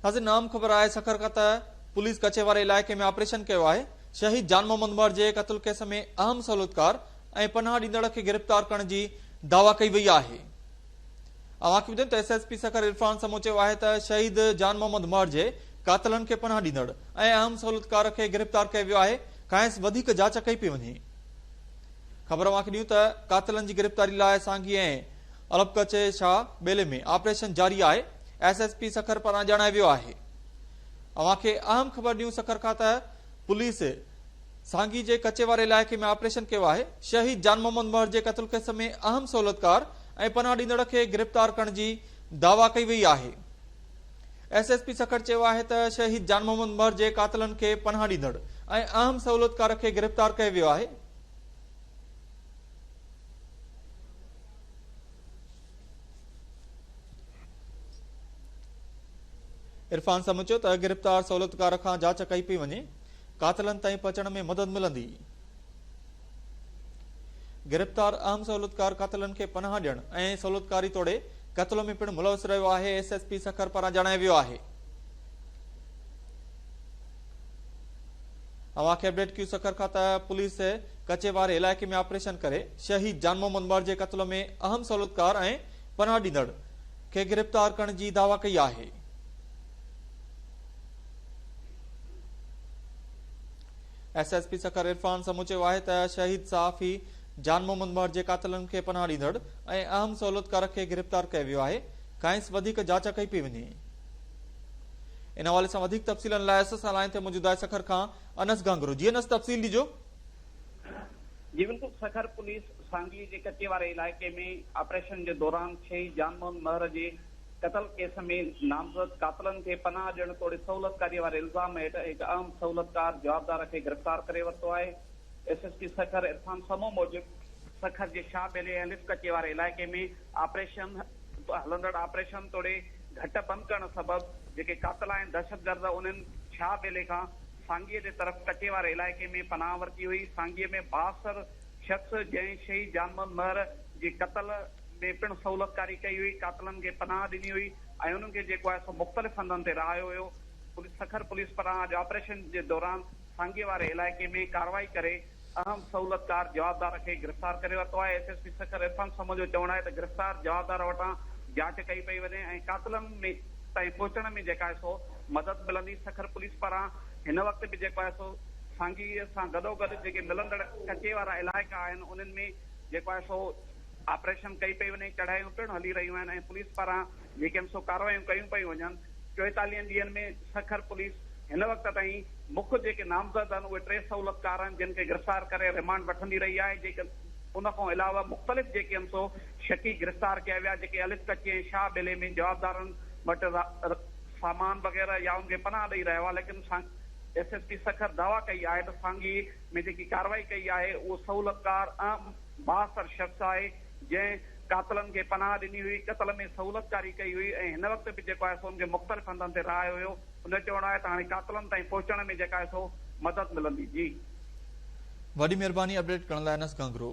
ناظرين اهم خبر آهي سکر کان ته پوليس ڪچي واري علائقي ۾ آپريشن ڪيو آهي شهيد جان محمد مهر جي قتل ڪيس ۾ اهم سهولتڪار ۽ پناهه ڏيندڙ کي گرفتار ڪرڻ جي دعويٰ ڪئي وئي آهي اوهان کي ٻڌايون ته S S P Sukkur Irfan Samoon چيو آهي ته شهيد جان محمد مهر جي قاتلن کي پناهه ڏيندڙ ۽ اهم سهولتڪار کي گرفتار ڪيو ويو آهي کانئس وڌيڪ جاچ ڪئي پئي وڃي خبر اوهان کي ڏيون ته قاتلن جي گرفتاري لاء سانگي ۽ الب ڪچي شاهه ٻيلي ۾ آپريشن جاري آهي، ايس ايس پي سکر پاران ڄاڻايو ويو آهي. اوهان کي اهم خبر ڏيون سکر کان ته پوليس سانگي جي ڪچي واري علائقي ۾ آپريشن ڪيو آهي، شهيد جان محمد مهر جي قتل ڪيس ۾ اهم سهولتڪار ۽ پناهه ڏيندڙ کي گرفتار ڪرڻ جي دعويٰ ڪئي وئي آهي. ايس ايس پي سکر چيو آهي ته شهيد جان محمد مهر جي قاتلن کي پناهه ڏيندڙ ۽ اهم سهولتڪار کي گرفتار ڪيو ويو آهي. عرفان سمون چيو ته گرفتار سهولتڪار کان جاچ ڪئي پئي وڃي، قاتلن تائين پهچڻ ۾ مدد ملندي. گرفتار اهم سهولتڪار قاتلن کي پناهه ڏيڻ ۽ سهولتڪاري توڙي قتل ۾ پڻ ملوث رهيو آهي، ايس ايس پي سکر پاران ڄاڻايو ويو آهي. اوهان کي اپڊيٽ ڪيون سکر کان ته پوليس ڪچي واري علائقي ۾ آپريشن ڪري شهيد جان محمد مهر جي قتل ۾ اهم سهولتڪار ۽ پناهه ڏيندڙ کي گرفتار ڪرڻ جي دعويٰ ڪئي آهي. S S P Sukkur Irfan Samoon چيو آهي ته شهيد صحافي جان محمد مهر جي قاتلن کي پناهه ڏيندڙ ۽ اهم سهولتڪار کي گرفتار ڪيو ويو آهي، کانئس وڌيڪ جاچ ڪئي پئي وڃي. ان حوالي سان وڌيڪ تفصيلن لاء اسان سان لائين تي موجود آهي سکر کان انس گهانگهرو جي انس تفصيل ڏجو. جي بلڪل سکر پوليس سانگي جي ڪچي واري علائقي ۾ آپريشن جي دوران شهيد جان محمد مهر جي قتل ڪيس ۾ نامزد قاتلن کي پناهه ڏيڻ توڙي سهولتڪاري واري الزام هيٺ هڪ اهم سهولتڪار جوابدار کي گرفتار ڪري ورتو آهي S S P Sukkur Irfan Samoon موجب سکر جي شاهه ٻيلي ۽ الف ڪچي واري علائقي ۾ آپريشن هلندڙ آپريشن توڙي گهٽ بند ڪرڻ سبب جيڪي قاتل آهن دهشتگرد انهن شاهه ٻيلي کان سانگيء جي طرف ڪچي واري علائقي ۾ پناهه ورتي هئي. سانگيء ۾ بااثر شخص جنهن شهيد جان محمد مهر جي قتل ۾ پڻ سهولتڪاري ڪئي هئي، قاتلن کي پناهه ڏني هئي ۽ انهن کي جيڪو آهي سو مختلف هنڌن تي رهايو ويو. پوليس سکر پوليس پاران اڄ آپريشن جي دوران سانگيء واري علائقي ۾ ڪارروائي ڪري اهم سهولتڪار جوابدار کي گرفتار ڪري ورتو آهي، S S P Sukkur Irfan Samoon جو چوڻ آهي ته گرفتار جوابدار وٽان جاچ ڪئي پئي وڃي ۽ قاتلن ۾ تائين پهچڻ ۾ جيڪا آهي سو مدد ملندي، سکر پوليس پاران هن وقت به جيڪو آهي سو سانگي سان گڏوگڏ جيڪي ملندڙ ڪچي وارا علائقا آهن انهن ۾ جيڪو آهي سو آپريشن ڪئي پئي وڃي، چڙهايون پڻ هلي رهيون آهن ۽ پوليس پاران جيڪي آهن سو ڪارروايون ڪيون پيون وڃن، 44 ڏينهن ۾ سکر پوليس هن وقت تائين مک جيڪي نامزد آهن اهي ٽي سهولتڪار آهن جن کي گرفتار ڪري ريمانڊ وٺندي رهي آهي جيڪي ان کان علاوه مختلف جيڪي آهن سو شڪي گرفتار ڪيا ويا جيڪي الف ڪچي ۽ شاهه ٻيلي ۾ جوابدارن وٽ سامان وغيره يا ان کي پناهه ڏئي رهيا هئا ليڪن ايس ايس پي سکر دعويٰ ڪئي آهي ته سانگي ۾ جيڪي ڪارروائي ڪئي آهي اهو سهولتڪار اهم بااثر شخص آهي جنهن قاتلن کي پناهه ڏني هئي قتل ۾ سهولتڪاري ڪئي هئي ۽ هن وقت به جيڪو آهي سو ان کي مختلف هنڌن تي رهايو ويو. هن جو چوڻ آهي ته هاڻي قاتلن تائين پهچڻ ۾ جيڪا آهي سو مدد ملندي. جي. وڏي مهرباني اپڊيٽ ڪرڻ لاء انس گهنگهرو.